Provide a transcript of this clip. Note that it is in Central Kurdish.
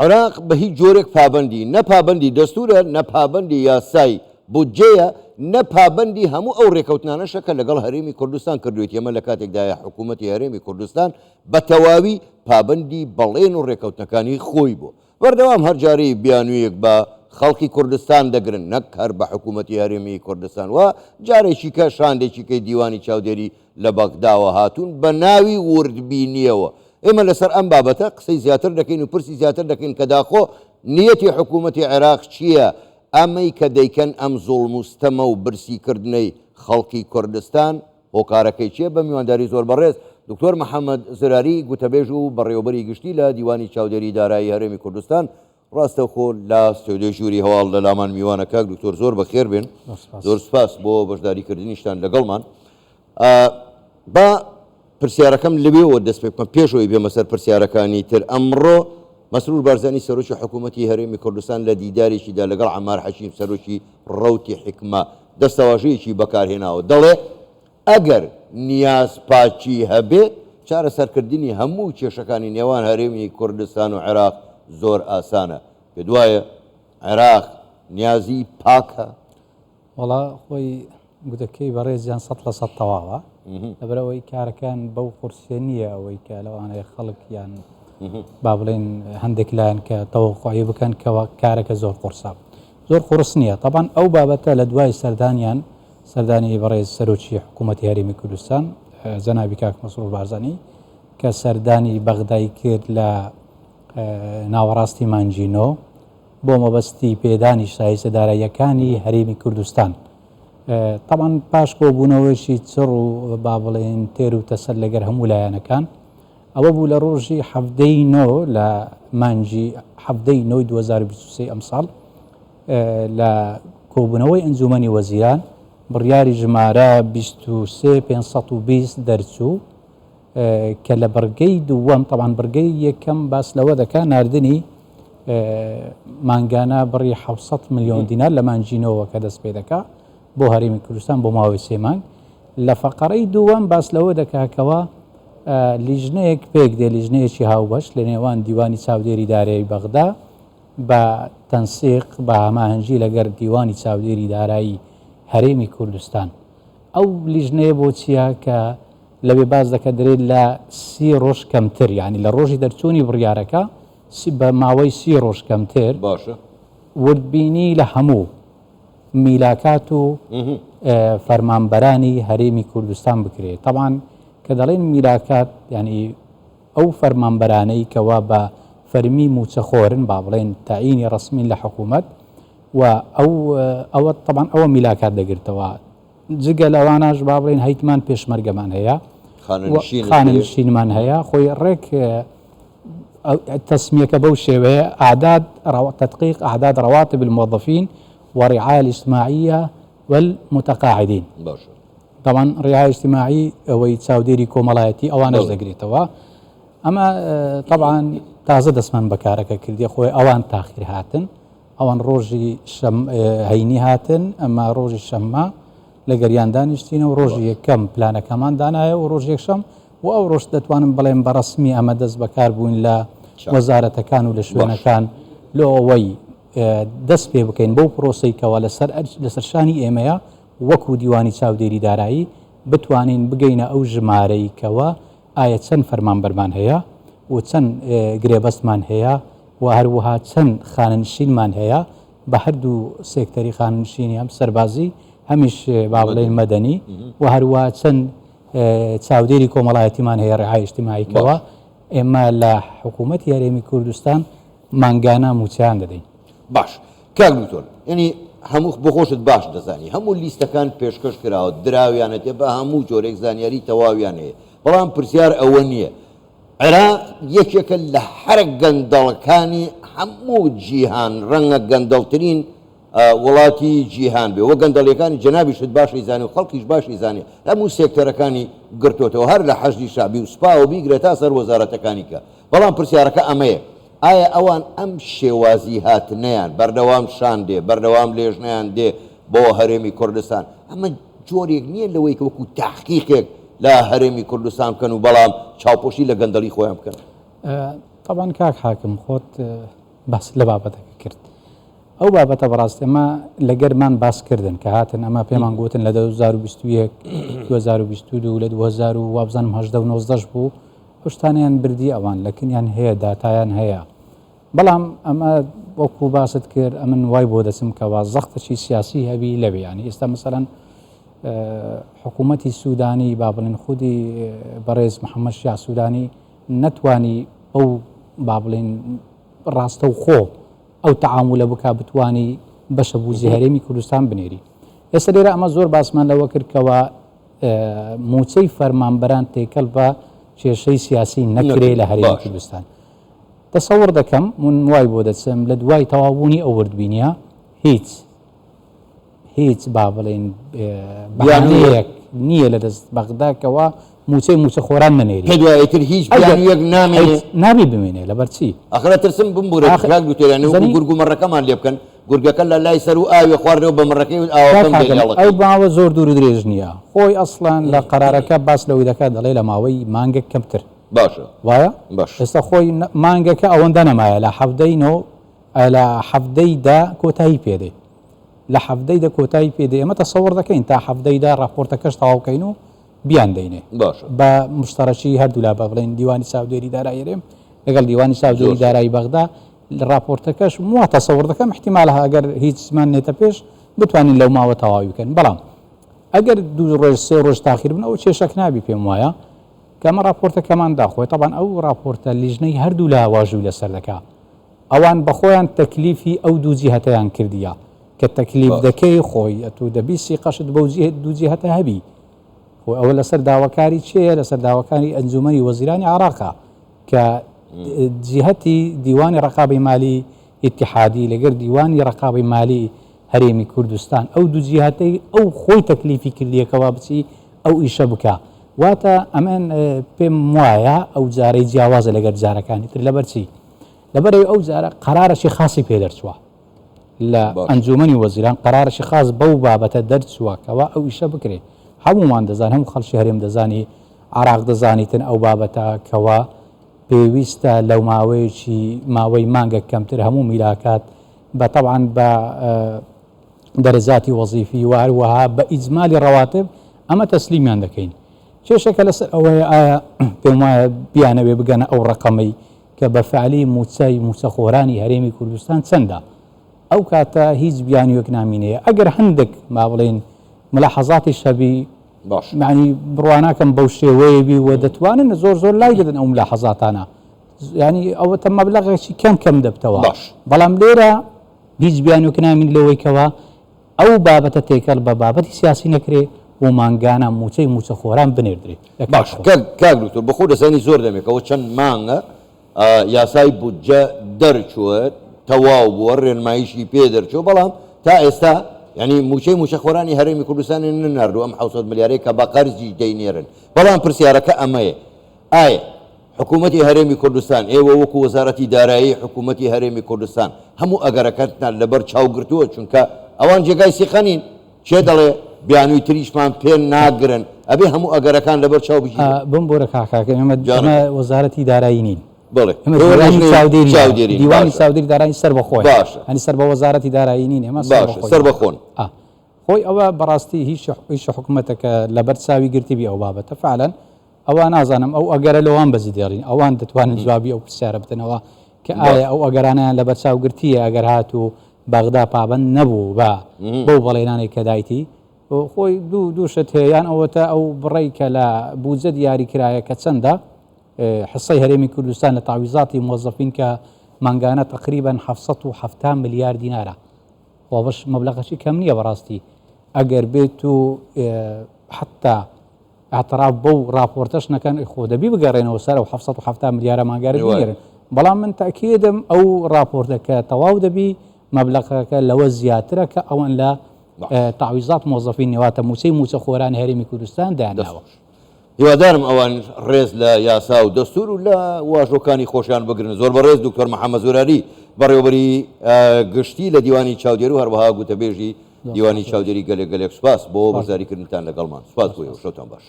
عێراق بە هیچ جۆرێک پابەندی نە پابەندی دەستوورە، نە پابەندی یاسای بودجەیە، نە پابەندی هەموو ئەو رێکەوتنانەشە کە لەگەڵ هەرێمی کوردستان کردوویەتی، ئەمە لە کاتێکدایە حکوومەتی هەرێمی کوردستان بە تەواوی پابەندی بەڵێن و رێکەوتنەکانی خۆی بووە. بەردەوام هەر جارەی بیانوویەک بە خەڵکی کوردستان دەگرن نەک هەر بە حکوومەتی هەرێمی کوردستان و جارێکیکە شاندێکیکەی دیوانی چاودێری لە بەغداوە هاتوون بە ناوی وردبینییەوە. ئێمە لەسەر ئەم بابەتە قسەی زیاتر دەکەین و پرسی زیاتر دەکەین کە داخۆ نیەتی حکوومەتی عێراق چییە؟ ئەمەی کە دەیکەن ئەم زوڵم و ستەمە و برسیکردنەی خەڵکی کوردستان هۆکارەکەی چییە؟ بە میوانداری زۆر بەڕێز دکتۆر محەمەد زراری گوتەبێژ و بەڕێوەبەری گشتی لە دیوانی چاودێری دارایی هەرێمی کوردستان ڕاستەوخۆ لە ستۆدیۆی ژووری هەواڵ لە لامان میوانە. کاک دکتۆر زۆر بەخێر بێن، زۆر سپاس بۆ بەشداری کردنیشتان لەگەڵمان. با پرسیارەکەم لەوێوە دەست پێ بکەم پێش ئەوەی بێمە سەر پرسیارەکانی تر. ئەمڕۆ مەسرور بارزانی سەرۆکی حکوومەتی هەرێمی کوردستان لە دیدارێکیدا لەگەڵ عەمار حەکیم سەرۆکی ڕەوتی حیکمە دەستەواژەیەکی بەکارهێناوە، دەڵێ ئەگەر نیاز پاکی هەبێت، چارەسەرکردنی هەموو کێشەکانی نێوان هەرێمی کوردستان و عێراق زۆر ئاسانە. پێتوایە عێراق نیازی پاکە؟ وەڵا خۆی گوتەکەی بەڕێزیان 100% تەواوە، لەبەرئەوەی کارەکان بەو قورسیە نییە ئەوەی کە لەوانەیە خەڵک یان با بڵێن هەندێک لایەن کە تەوەقعی بکەن کەەوە کارەکە زۆر قورسە. زۆر قورس نییە. تەبعەن ئەو بابەتە لە دوای سەردانیان، سەردانی بەڕێز سەرۆکی حکوومەتی هەرێمی کوردستان جەنابی کاک مەسرور بارزانی کە سەردانی بەغدای کرد لە ناوەڕاستی مانگی نۆ بۆ مەبەستی پێدانی شایستە داراییەکانی هەرێمی کوردستان. تەبعەن پاش کۆبوونەوەیەکی چڕ و با بڵێین تێر و تەسەل لەگەر هەموو لایەنەکان، ئەوە بوو لە ڕۆژی حەڤدەی نۆ لە مانگی حەڤدەی نۆی 2023 ئەمساڵ لە کۆبوونەوەی ئەنجوومەنی وەزیران بڕیاری ژمارە 23 520 دەرچوو کە لە بڕگەی دووەم تەوان بڕگەی یەکەم باس لەوە دەکا ناردنی مانگانە بڕی 600 میلیۆن دینار لە مانگی نۆوە کە دەست پێ دەکا بۆ هەرێمی کوردستان بۆ ماوەی سێ مانگ. لە فەقەرەی دووەم باس لەوە دەکا کەوا لیژنەیەک پێک دێ، لیژنەیەکی هاوبەش لە نێوان دیوانی چاودێری دارایی بەغدا بە تەنسیق بە هەماهەنگی لەگەر دیوانی چاودێری دارایی هەرێمی کوردستان. ئەو لیژنەیە بۆ چییە کە لەوێ باس دەکە دەرێت لە سی ڕۆژ کەمتر یانی لە ڕۆژی دەرچوونی بڕیارەکە بە ماوەی سی ڕۆژ کەمتر باشە وردبینی لە هەموو میلاکات و فەرمانبەرانی هەرێمی کوردستان بکرێت. تەبعەن کە دەڵێن میلاکات یانی ئەو فەرمانبەرانەی کەوا بە فەرمی مووچەخۆرن با بڵێن تەعینی ڕەسمین لە حکوومەت و ئەو ئەوە تەبعەن ئەوە میلاکات دەگرتەوە. جگە لەوانەش با بڵێن هەیتمان پێشمەرگەمان هەیە، خانەنشینمان هەیە، خۆی ڕێک تەسمیەکە بەو شێوەیە ئەعداد تدقیق ئەعداد رواتب الموظفین ورعایە الاجتماعیە والمتقاعدین. باشە. طبعا رعایە اجتماعی ئەوەی چاودێری کۆمەڵایەتی ئەوانەش دەگرێتەوە. ئەمە طبعا تازە دەستمان بەکارەکە کردی خۆی ئەوان تاخیر هاتن. ئەوان ڕۆژی شەم هەینی هاتن ئەمە ڕۆژی شەممە لەگەریان دانیشتینە و ڕۆژی یەکەم پلانەکەمان دانایە و ڕۆژ یەکشەم و ئەو ڕۆژ دەتوانم بڵێم بە ڕەسمی ئەمە دەست بەکار بووین لە وەزارەتەکان و لە شوێنەکان لۆ ئەوەی دەست پێ بکەین بەو پرۆسەی کەوا لەسەر لەسەر شانی ئێمەیە وەکو دیوانی چاودێری دارایی بتوانین بگەینە ئەو ژمارەی کەوا ئایا چەند فەرمانبەرمان هەیە و چەند گرێبەستمان هەیە و هەروەها چەند خانەنشینمان هەیە بە هەردوو سێکتەری خانەنشینی هەم سەربازی هەمیش با بڵێین مەدەنی و هەروەها چەند چاودێری کۆمەڵایەتیمان هەیە ڕعای اجتماعی کەوا ئێمە لە حکوومەتی هەرێمی کوردستان مانگانە مووچەیان دەدەین. باش کاک دکتۆر یەنی هەموو بۆ خۆشت باش دەزانی هەموو لیستەکان پێشکەش کراوە دراویانەتێ بە هەموو جۆرێک زانیاری تەواویان هەیە بەڵام پرسیار ئەوە نییە عێراق یەکێکە لە هەرە گەندەڵەکانی هەموو جیهان ڕەنگە گەندەڵترین وڵاتی جیهان بێ وە گەندەڵیەکانی جەنابیشت باش ئەیزانی و خەڵکیش باش ئەیزانێ هەموو سێکتەرەکانی گرتۆتەوە هەر لە حەشدی شەعبی و سوپاوە بیگرە تا سەر وەزارەتەکانی کە بەڵام پرسیارەکە ئەمەیە ئایا ئەوان ئەم شێوازی هاتنەیان بەردەوام شان دێ بەردەوام لێژنەیان دێ بۆ هەرێمی کوردستان ئەمە جۆرێک نییە لەوەی کە وەکو تەحقیقێک لە هەرێمی کوردستان بکەن و بەڵام چاوپۆشی لە گەندەڵی خۆیان بکەن؟ تەبعەن کاک حاکم خۆت. باس لە بابەتەکە کرد. ئەو بابەتە بەڕاست ئەمە لەگەرمان باس کردن کە هاتن ئەمە پێمان گوتن لە 2021 2022 لە 2000 وابزانم 18 و 19 بوو ئەو شتانیان بردی ئەوان لەکنیان هەیە داتایان هەیە بەڵام ئەمە وەکو باست کرد ئەمن وای بۆ دەچم کەوا زەختەکی سیاسی هەبی لەوێ ینی ئێستا مەسەلەن حکوومەتی سوودانی با بڵێن خودی بەڕێز محەممەد شیاع سوودانی نەتوانی ئەو با بڵێن ڕاستەوخۆ ئەو تەعامولە بکا بتوانی بەشە بوزی هەرێمی کوردستان بنێری ئێستا لێرە ئەمە زۆر باسمان لەوە کرد کەوا موچەی فەرمانبەران تێکەڵ بە کێشەی سیاسی نەکرێ لە هەرێمی کوردستان تەسەوڕ دەکەم من وای بۆ دەچم لە دوای تەواوبوونی ئەو وردبینیە هیچ هیچ با بڵێین بەهانەیەک نییە لە دەست بەغدا کەوا موچەی موچە خۆران نەنێری پێ دوای تر هیچ بیانوویەک نامێنێ نابی بمێنێ لەبەر چی؟ ئەخر ئەترسم بمبورە کاک دکتۆر یانی وەکو گورگ و مەڕەکەمان لێ بکەن گورگەکە لە لای سەر و ئاوێ خواردەوە بە مەڕەکەی وت ئاوەکەم دێ لێڵەکەی. ئەو ماوە زۆر دوور و درێژ نییە خۆی ئەسڵەن لە قەرارەکە باس لەوەی دەکات دەڵێ لە ماوەی مانگێک کەمتر باشە وایە؟ باش. ئێستا خۆی مانگەکە ئەوەندە نەمایە لە حەڤدەی نۆ لە حەڤدەی دە کۆتایی پێ دێ لە حەڤدەی دە کۆتایی پێ دێ ئێمە تەسەوڕ دەکەین تا حەڤدەی دە ڕاپۆرتەکەش تەواو کەین و بیان دەینێ باشە. بە مشتەرەکی هەردوولا بە بڵێن دیوانی چاودێری دارایی هەرێم لەگەڵ دیوانی چاودێری دارایی بەغدا ڕاپۆرتەکەش وا تەسەوڕ دەکەم احتیمالە ئەگەر هیچ زمان نێتە پێش بتوانین لەو ماوە تەواوی بکەن بەڵام ئەگەر دوو ڕۆژ سێ ڕۆژ تاخیر بن ئەو کێشەک نابی پێم وایە کە ئەمە ڕاپۆرتەکەمان دا خۆی تەبعەن ئەو ڕاپۆرتە لیژنەی هەردوولا واژووی لەسەر دەکا ئەوان بەخۆیان تەکلیفی ئەو دوو جیهەتەیان کردیە کە تەکلیف دەکەی خۆی ئەتوو دەبی سیقەشت بەو دوو جیهەتە هەبی خۆ ئەوە لەسەر داواکاری چێیە لەسەر داواکاری ئەنجومەنی وەزیرانی عراقە کە جیهەتی دیوانی ڕقابی مالی ئیتیحادی لەگەر دیوانی ڕقابی مالی هەرێمی کوردستان ئەو دوو جیهەتەی ئەو خۆی تەکلیفی کردیە کەوا بچی ئەو ئیشە بکا واتە ئەمن پێم وایە ئەو جارەی جیاوازە لەگەر جارەکانی تر لەبەر چی لەبەرەوەی ئەو جارە قەرارەکی خاصی پێ دەرچووە لە ئەنجومەنی وەزیران قەرارەکی خاص بەو بابەتە دەرچووە کەوا ئەو ئیشە بکرێ هەمومان دەزان هەموو خەڵکی هەرێم دەزانی عراق دەزانیتن ئەو بابەتە کەوا پێویستە لەو ماوەیەکی ماوەی مانگە کەمتر هەموو میلاکات بە تەبعەن بە دەرەجاتی وەزیفی و هەروەها بە ئیجمالی ڕەواتب ئەمە تەسلیمیان دەکەین. کێشەکە لەسەر ئەوەیە ئایا پێم وایە بیانەوێ بگەنە ئەو ڕەقەمەی کە بە فعلی مووچەی مووچەخۆرانی هەرێمی کوردستان چەندە ئەو کاتە هیچ بیانوویەک نامینەیە ئەگەر هەندێک با بڵێین ملاحەزاتیش هەبی باش یعنی بڕواناکەم بەو شێوەیە بی و دەتوانن زۆر زۆر لای دەدەن ئەو ملاحەزاتانە یعنی ئەوەتە مەبلەغێکی کەم کەم دەبتەوە باش. بەڵام لێرە هیچ بیانووک نامین لەوەی کەوا ئەو بابەتە تێکەڵ بە بابەتی سیاسی نەکرێ و مانگانە مووچەی مووچەخۆران بنێردرێ لە کات باش خۆی. کاک کاک دکتۆر بەخۆ دەزانی زۆر دەمێکەوە چەند مانگە یاسای بودجە دەرچووە تەواو بووە ڕێنماییشی پێ دەرچووە بەڵام تا ئێستا یعنی مووچەی مووچەخۆرانی هەرێمی کوردستانی نەناردووە ئەم 700 ملیارەی کە بە قەرزیش دەینێرن بەڵام پرسیارەکە ئەمەیە ئایا حکوومەتی هەرێمی کوردستان، ئێوە وەکوو وەزارەتی دارایی حکوومەتی هەرێمی کوردستان هەموو ئەگەرەکانتان لەبەر چاو گرتووە، چونکە ئەوان جێگای سیقە نین، کێ دەڵێ بیانووی تریشمان پێ ناگرن، ئەبێ هەموو ئەگەرەکان لەبەر چاو بگیرێ. بمبوورە کاک حاکم، ئێمە جانم. ئێمە وەزارەتی دارایی نین. بەڵێ. ئێمە ئێوە دیوانی لیژنەی چاودێری چاودێرین. دیوانی باشە. چاودێری دارایی سەربەخۆیە. باشە. یانی سەر بە وەزارەتی دارایی نین، ئێمە باشە، سەربەخۆین. سەربەخۆن. ئا. خۆی ئەوە بەڕاستی هیچ ئیشی حکومەتەکە لەبەر چاوی گرتبی ئەو بابەتە فعلەن ئەوە نازانم ئەو ئەگەرە لەوان بەجی دێڵین ئەوان دەتوانن جوابی ئەو پرسیارە بدەنەوە کە ئایا ئەو ئەگەرانیان لەبەرچاو گرتیە ئەگەر هاتوو بەغدا پابەند نەبوو بە بەو بەڵێنانەی کە دایتی خۆی دوو دوو شت هەیە یان ئەوەتە ئەو بڕەی کە لە بودجە دیاری کرایە کە چەندە حسەی هەرێمی کوردستان لە تاویزاتی مۆزەفین کە مانگانە تقریبا 770 ملیار دینارە خۆ بەش مەبلەغەشی کەم نییە بەڕاستی ئەگەر بێت و حتا اعتراف بەو راپۆرتەش نەکەن خۆ دەبی بگەڕێنەوە سەر ئەو 770 ملیارە مانگارە بنێرن بەڵام من تاکیدم ئەو راپۆرتە کە تەواو دەبی مەبلەغەکە لەوە زیاترە کە ئەوەن لە تعویزات مۆزەفین نێواتە موچەی موچە خۆرانی هەرێمی کوردستان داناوە. هیوادارم ئەوان ڕێز لە یاسا و دەستور و لە واژۆکانی خۆشیان بگرن. زۆر بەڕێز دکتۆر محەممەد زوراری بەڕێوەبەری گشتی لە دیوانی چاودێر و هەروەها گوتەبێژی دیوانی چاودێری گەلێک گەلێک سوپاس بۆ بەشداریکردنتان لەگەڵمان. سوپاس بۆ ئێوە. شەوتان باش.